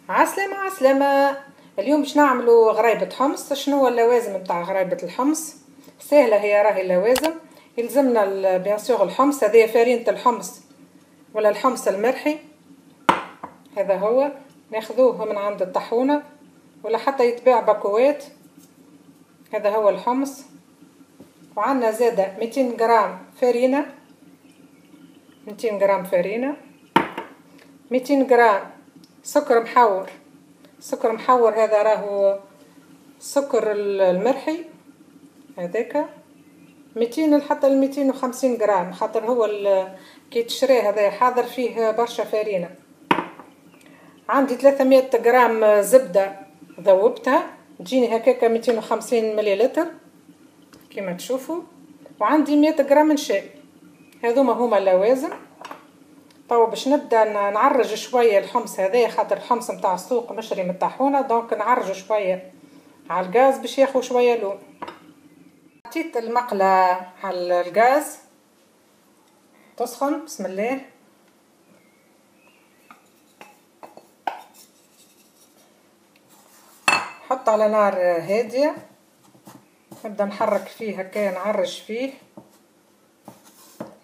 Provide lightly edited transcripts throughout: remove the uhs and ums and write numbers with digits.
عسلامة عسلامة. اليوم باش نعملوا غرايبة حمص. شنو هو اللوازم نتاع غرايبة الحمص؟ سهلة هي راهي اللوازم. يلزمنا bien sûr الحمص، هذه فرينة الحمص ولا الحمص المرحي، هذا هو ناخذوه من عند الطاحونة ولا حتى يتباع باكوات. هذا هو الحمص. وعندنا زادة 200 غرام فرينة، 200 غرام فرينة، 200 غرام سكر محور. سكر محور هذا راهو سكر المرحي هذاك 200 حتى 250 غرام، خاطر هو كي تشريه هذا حاضر فيه برشا فرينة. عندي 300 غرام زبدة ذوبتها تجيني هكاكا 250 مليلتر كما تشوفوا. وعندي 100 غرام نشاء. هذوما هما اللوازم. تو باش نبدا نعرج شوية الحمص هذايا، خاطر الحمص نتاع السوق مشري من الطاحونه، donc نعرج شوية على الغاز باش ياخذ شوية لون. حطيت المقله على الغاز تسخن، بسم الله. حط على نار هادية، نبدا نحرك فيه هكا، نعرج فيه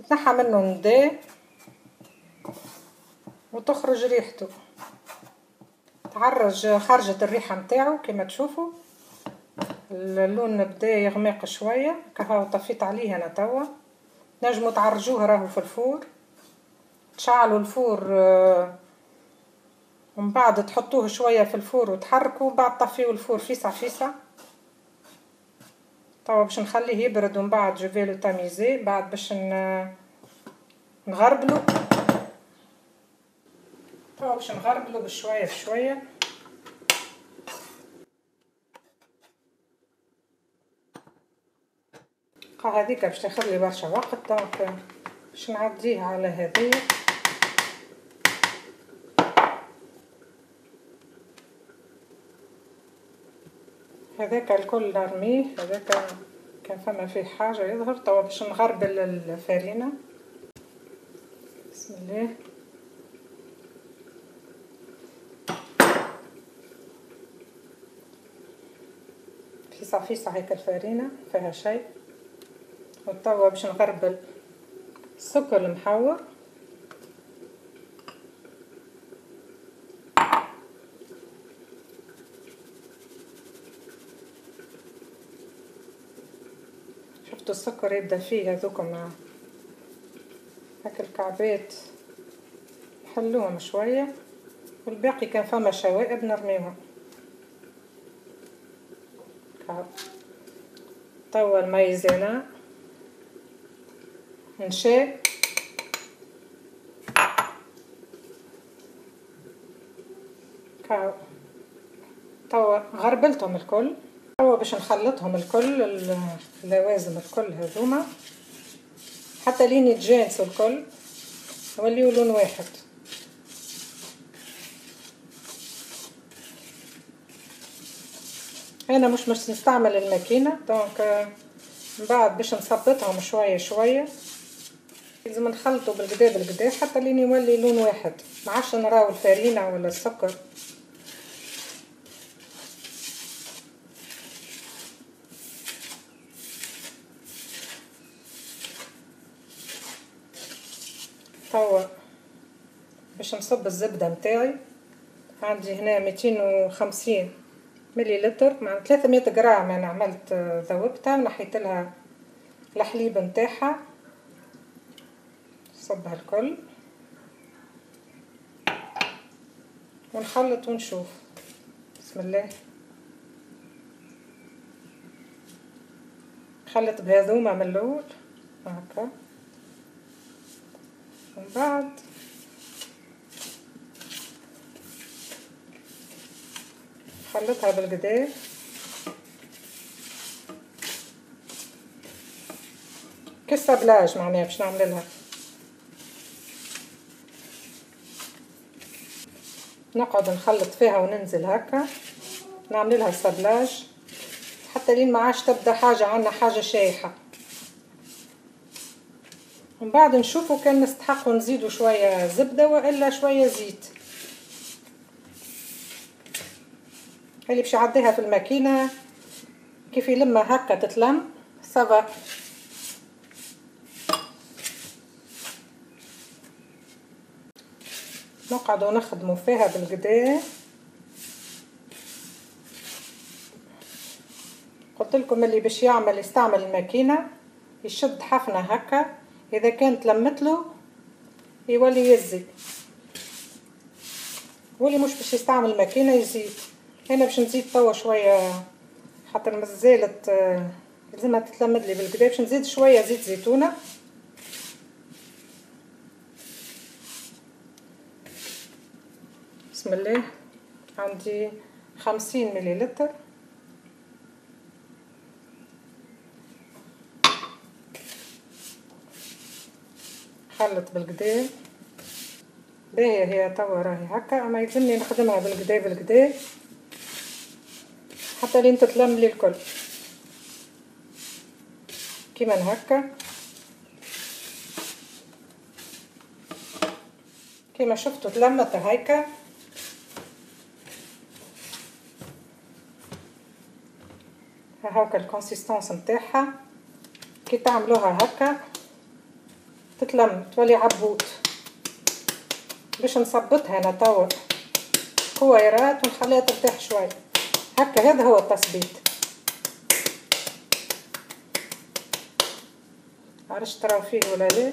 يتنحى منه الندى وتخرج ريحته. تعرج خرجت الريحة نتاعو كما تشوفوا، اللون بدا يغمق شوية. كهو طفيت عليه انا توا. نجموا تعرجوه راهو في ال four، تشعلوا ال four ومن بعد تحطوه شوية في ال four وتحركوا، ومن بعد طفيوا ال four فيسع فيسع. توا باش نخليه يبرد ومن بعد je vais le tamiser، بعد باش نغربلو. توا باش نغربلو بشوية بشوية. هذيك باش تاخذ لي برشا وقت، donc باش نعديها على هذه. هذاك الكل نرميه، هذاك كان فما فيه حاجة يظهر. توا باش نغربل الفرينة، بسم الله. فيصع فيصع هيك الفرينة فيها شيء. وتوا باش نغربل السكر المحور. شفتوا السكر يبدا فيه هذوكم هاك الكعبات، نحلوهم شوية، والباقي كان فما شوائب نرميوهم. توا المايزينا، نشاء، توا غربلتهم الكل. توا باش نخلطهم الكل، اللوازم الكل هذوما، حتى لين يتجانسوا الكل يوليو لون واحد. انا مش نستعمل الماكينة، donc من بعد باش نثبتهم شوية شوية. لازم نخلطو بالقدا بالقدا حتى لين يولي لون واحد، ما عادش نراو الفرينة ولا السكر. توا باش نصب الزبدة نتاعي، عندي هنا 250 مليلتر مع 300 غرام. انا عملت ذوبتها ونحيت لها الحليب نتاعها، نصبها الكل ونخلط ونشوف. بسم الله. خلط بهذوما من الاول هكا، ومن بعد خلطها بالقدا. كالسابلاج معناها باش نعمل لها. نقعد نخلط فيها وننزل هكا، نعمل لها السابلاج حتى لين ما عادش تبدا حاجة عندنا حاجة شايحه. ومن بعد نشوفوا كان نستحقوا نزيدوا شوية زبدة والا شوية زيت. اللي باش يعديها في الماكينة كيف يلمها هكا تتلم ça va. نقعدو نخدمو فيها بالقدا. قلت لكم اللي باش يعمل يستعمل الماكينة يشد حفنة هكا، اذا كانت لمتلو يولي يزي، واللي مش باش يستعمل الماكينة يزيد. انا باش نزيد توا شوية خاطر مازالت لازمها تتلمد لي بالقدا، باش نزيد شوية زيت زيتونه. بسم الله. عندي 50 مليلتر. خلط بالقدا. باهيه هي توا راهي هكا، اما يلزمني نخدمها بالقدا بالقدا حتى لين تتلم لي الكل كيما هكا. كيما شفتوا تلمت هيكا. هاكا ال consistance نتاعها كي تعملوها هكا تتلم تولي عبوط. باش نصبتها انا توا كويرات ونخليها ترتاح شوية هكا. هذا هو التثبيت. عرفت تراو فيه ولا لا؟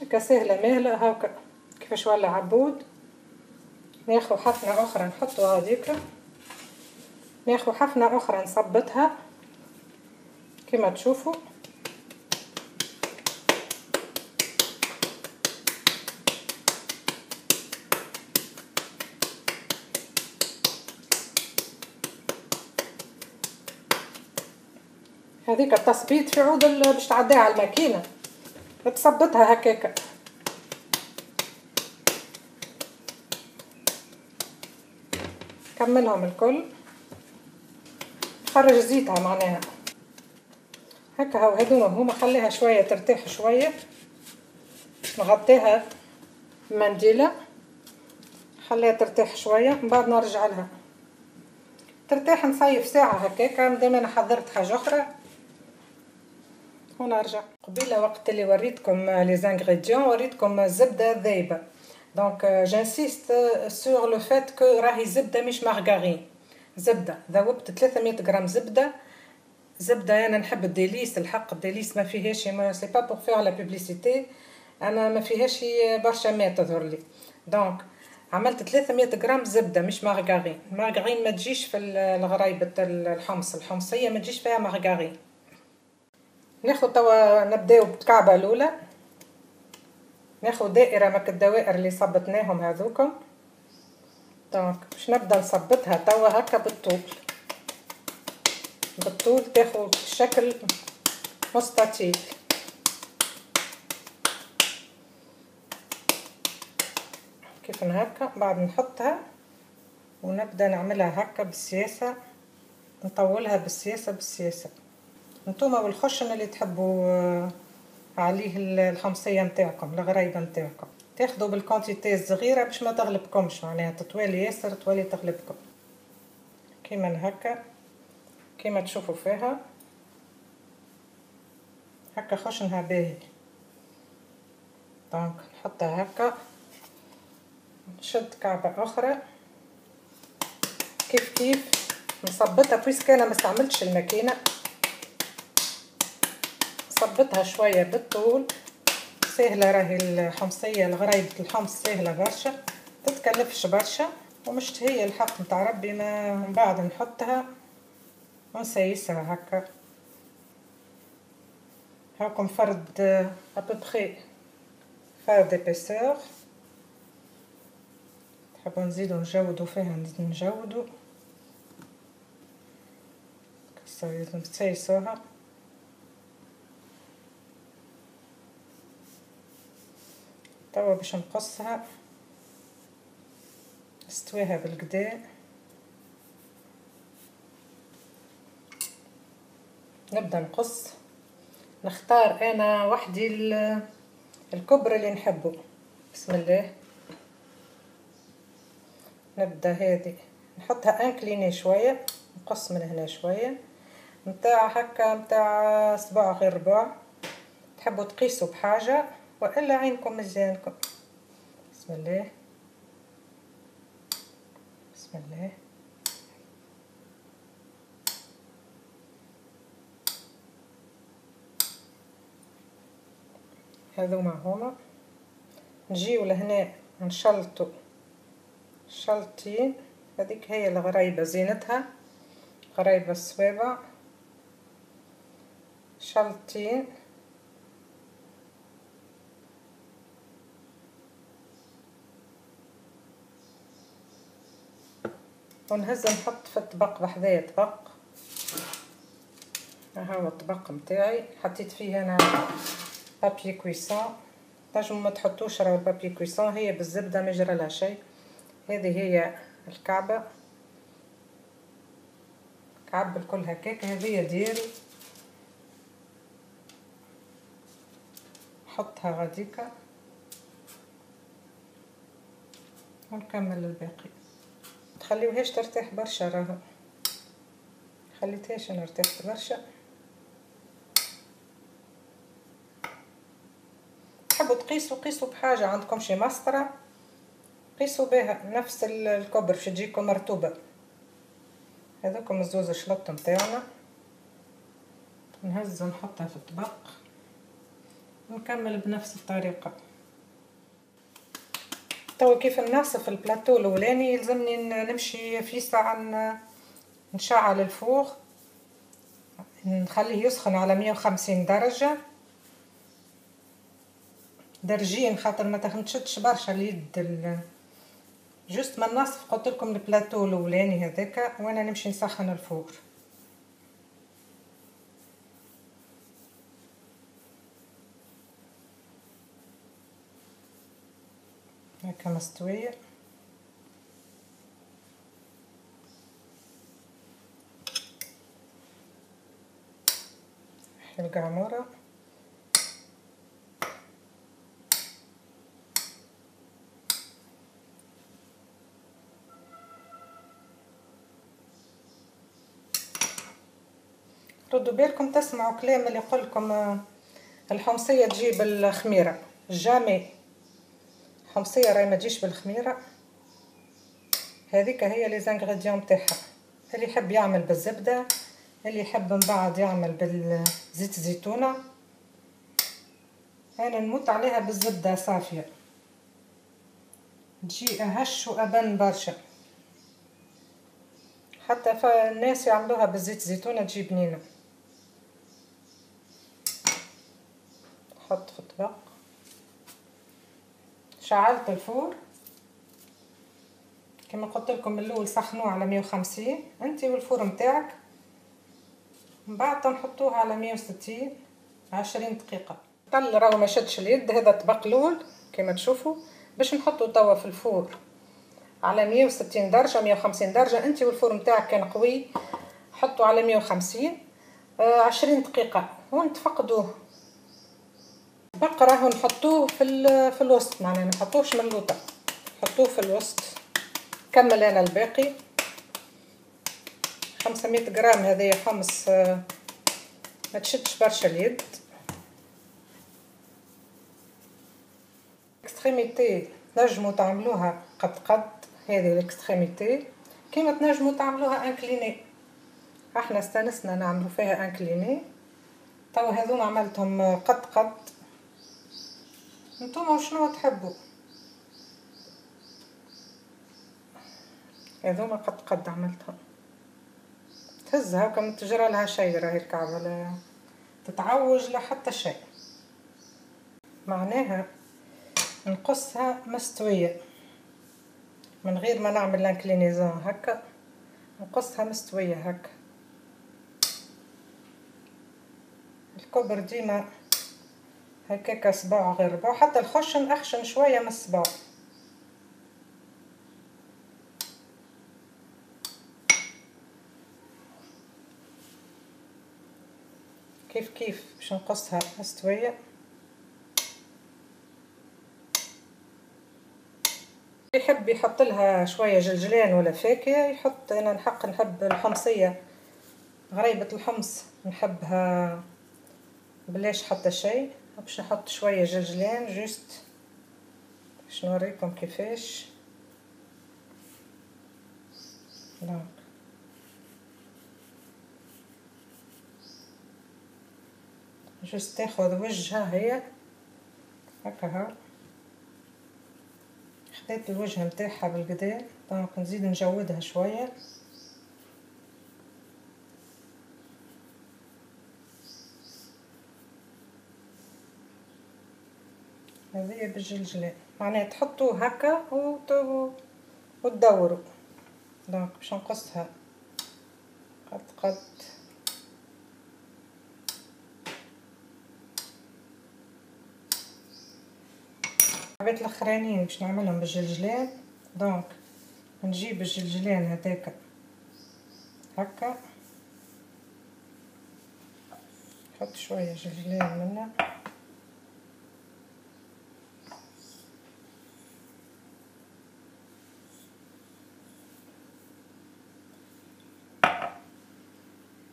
هكا سهلة ماهله. هاكا كيفاش ولا عبود. ناخذ حفنة اخرى نحطوها هذيك، ناخذ حفنة اخرى نصبتها كما تشوفوا. هذيك التثبيت في عود باش تعديها على الماكينة تثبتها هكاكا. كملهم الكل، خرج زيتها معناها هكا. هاو هذوما هما، خليها شوية ترتاح شوية، نغطيها بمنديله خليها ترتاح شوية، من بعد نرجع لها ترتاح نصيف ساعة هكاكا. مادام انا حضرت حاجة اخرى ونرجع. قبيلة وقت اللي وريتكم les ingrédients وريتكم الزبدة ذايبه، donc j'insiste sur le fait que راهي زبدة مش مارغارين. زبدة ذوبت 300 غرام زبدة. زبدة انا نحب ال Délice، الحق ال Délice ما فيهاش، c'est pas pour faire la publicité، انا ما فيهاش برشا ماء تظهر لي. donc عملت 300 غرام زبدة مش margarine. margarine ما تجيش في الغرايبه الحمص، الحمصية ما تجيش فيها مارغارين. ناخذ توا نبداو بالكعبة الاولى. ناخذ دائرة مك الدوائر اللي صبتناهم هذوكم. donc باش نبدا نصبتها توا هكا بالطول بالطول، تاخذ شكل مستطيل. كيف هكا بعد نحطها ونبدا نعملها هكا بالسياسة، نطولها بالسياسة بالسياسة. نتوما والخشن اللي تحبوا عليه الحمصية نتاعكم الغرايبه نتاعكم، تاخذوا بال quantité الصغيرة باش ما تغلبكمش، معناها تطوالي ياسر توالي تغلبكم. كيما هكا كيما تشوفوا فيها هكا خشنها باهي. donc نحطها هكا، نشد كعبه اخرى كيف كيف نصبتها، puisque انا ما استعملتش الماكينة، نصبتها شوية بالطول. سهلة راهي الحمصية، الغرايبه الحمص سهلة برشا، تتكلفش برشا ومش هي الحق نتاع ربي. ما من بعد نحطها ونسيسها هكا. هاكم فرد à peu près فرد épaisseur. تحبوا نزيدو نجودو فيها نزيد نجودو، نسيسوها. توا باش نقصها نستويها بالقدا. نبدا نقص، نختار انا وحدي الكبر اللي نحبه. بسم الله. نبدا هذه نحطها inclinée شوية، نقص من هنا شوية نتاع هكا نتاع صباع غير ربع. تحبوا تقيسوا بحاجة والا عينكم مزيانكم. بسم الله بسم الله. هذوما هما نجيو لهنا نشلطو شلطين. هذيك هي الغرايبه زينتها، غرايبه الصوابع شلطين. ونهز نحط في الطبق بحذايا طبق. ها هو الطبق متاعي، حطيت فيه انا papier cuisson. تنجمو ما تحطوش راهو ال papier cuisson، هي بالزبده ما يجرى لها شيء. هذه هي الكعبة، كعب الكل هكاك. هذه ديالي نحطها غاديكا ونكمل الباقي. تخليوهاش ترتاح برشا، راهو خليتهاش انا ارتاحت برشا. تحبوا تقيسوا قيسوا بحاجة، عندكم شي مسطرة قيسوا بها نفس الكبر باش تجيكم مرتوبه. هذوكم الزوز شلط نتاعنا، نهز ونحطها في الطبق ونكمل بنفس الطريقة. توا كيف ننصف البلاتو الاولاني يلزمني نمشي في ساعة نشعل ال four، نخليه يسخن على 150 درجه درجين، خاطر ما تخنشدش برشا اليد. juste ما نصف قلت لكم البلاتو الاولاني هذاك، وانا نمشي نسخن ال four. هكا مستوية. القعموره ردوا بالكم تسمعوا كلام اللي يقولكم الحمصية تجي بالخميره. jamais الحمصية راهي ما تجيش بالخميره، هذيك هي les ingrédients تاعها. اللي يحب يعمل بالزبده، اللي يحب من بعد يعمل بالزيت الزيتونه. انا نموت عليها بالزبده صافية، تجي اهش وابن برشا. حتى الناس يعملوها بالزيت الزيتونه تجي بنينه. نحط في الطبق. شعلت ال four كما قلت لكم من الاول، سخنوه على 150 انت وال four نتاعك، من بعد نحطوه على 160 20 دقيقة. طل راهو ما شدش اليد. هذا الطبق الاول كما تشوفوا باش نحطو توا في ال four على 160 درجه 150 درجه. انت وال four نتاعك كان قوي حطوا على 150 20 دقيقة ونتفقدوه. الطبق راهو نحطوه في الوسط، معناها ما نحطوهش من اللوطه، نحطوه في الوسط. كمل انا الباقي 500 غرام. هذه حمص ما تشدش برشا اليد. extrémité تنجموا تعملوها قد قد، هذه ال extrémité كيما تنجموا تعملوها inclinée. احنا استانسنا نعملو فيها inclinée. توا هذوما عملتهم قد قد، نتوما وشنو تحبوا. هذوما قد قد عملتهم. تهزها هكا ما تجرى لها شيء، راهي الكعبة لا تتعوج لا حتى شيء. معناها نقصها مستوية من غير ما نعمل l'inclinaison، هكا نقصها مستوية هكا. الكبر ديما هكاكا صباع غير ربع، حتى الخشن اخشن شوية من الصباع. كيف كيف باش نقصها مستوية. يحب يحط لها شوية جلجلان ولا فاكهة يحط. انا نحق نحب الحمصية، غريبة الحمص نحبها بلاش حتى شيء. باش نحط شوية جلجلان juste باش نوريكم كيفاش. donc juste تاخذ وجهها هي هكا، ها خديت الوجه نتاعها بالقدا. donc نزيد نجودها شوية. هذه بالجلجلان، معناها تحطوه هكا وتدوروا. donc باش نقصها قد قد. الحبات الاخرانيين باش نعملهم بالجلجلان. donc نجيب الجلجلان هذاك هكا، نحط شوية جلجلان منه.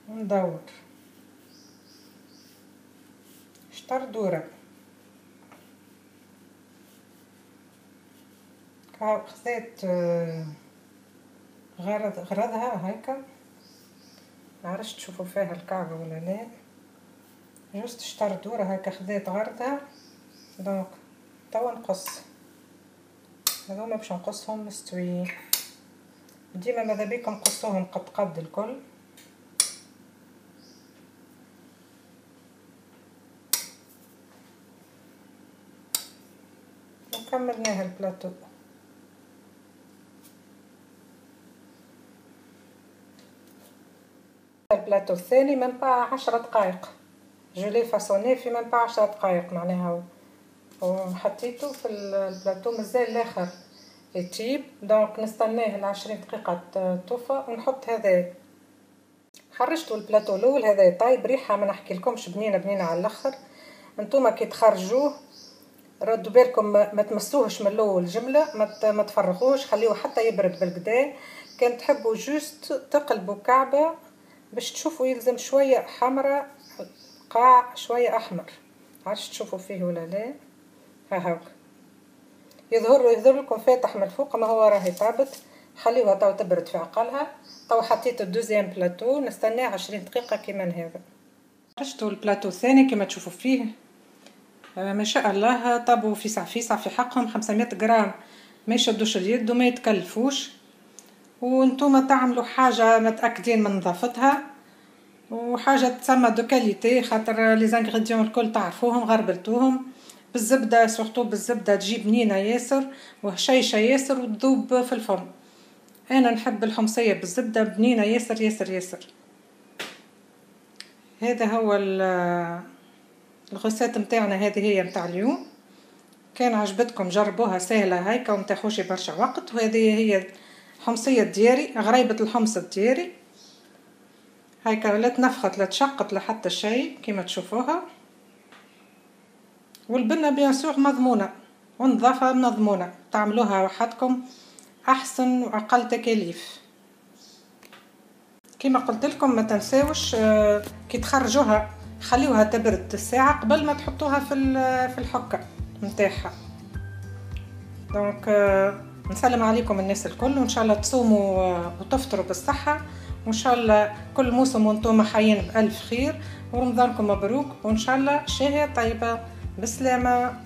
ندور شطر دوره. خذيت غرضها هكا، معرفش تشوفوا فيها الكعبة ولا لا. juste شطر دوره هكا خذيت غرضها. donc توا نقص هذوما باش نقصهم مستويين. ديما ماذا بيكم قصوهم قد قد الكل. وكملناها البلاطو. البلاطو الثاني même pas 10 دقائق، je l'ai façonné في même pas 10 دقائق معناها، وحطيته في البلاطو. مازال الاخر يطيب، donc نستناه 20 دقيقة توفى ونحط هذا. خرجتوا البلاطو الاول هذا طايب، ريحه ما نحكي لكمش، بنينه بنينه على الاخر. نتوما كي تخرجوه ردوا بالكم ما تمسوهش من الاول جملة، ما تفرغوش، خليوه حتى يبرد بالقدا. كان تحبوا juste تقلبوا كعبه باش تشوفوا، يلزم شوية حمراء قاع شوية احمر، عرفت تشوفوا فيه ولا لا. ها هاك يظهر لكم فاتح من الفوق، ما هو راهي طابت. خليوها تو تبرد في عقلها. تو حطيت ال deuxième plateau، نستناه 20 دقيقة كيما هذا. خرجتوا البلاطو الثاني كيما تشوفوا فيه، ما شاء الله طابوا فيسع فيسع في حقهم. 500 غرام ما يشدوش اليد وما يتكلفوش، وانتم تعملوا حاجة متاكدين من نظافتها وحاجه تسمى de qualité، خاطر les ingrédients الكل تعرفوهم، غربلتوهم بالزبده، surtout بالزبده تجي بنينه ياسر وهشيشه ياسر وتذوب في الفم. انا نحب الحمصية بالزبده، بنينه ياسر ياسر ياسر. هذا هو ال recette نتاعنا، هذه هي نتاع اليوم. كان عجبتكم جربوها، سهلة هيكا وما تاخوش برشا وقت. وهذه هي حمصية دياري، غريبة الحمص الدياري هيكا، لا تنفخت لا تشقت لا حتى شيء كيما تشوفوها. والبنه bien sûr مضمونه والنظافة مضمونه، تعملوها وحدكم احسن واقل تكاليف. كيما قلت لكم ما تنساوش كي تخرجوها خليوها تبرد الساعة قبل ما تحطوها في الحكة نتاعها. donc نسلم عليكم الناس الكل، وان شاء الله تصوموا وتفطروا بالصحة، وان شاء الله كل موسم وانتم حيين بالف خير، ورمضانكم مبروك، وان شاء الله شهية طيبة. بسلامه.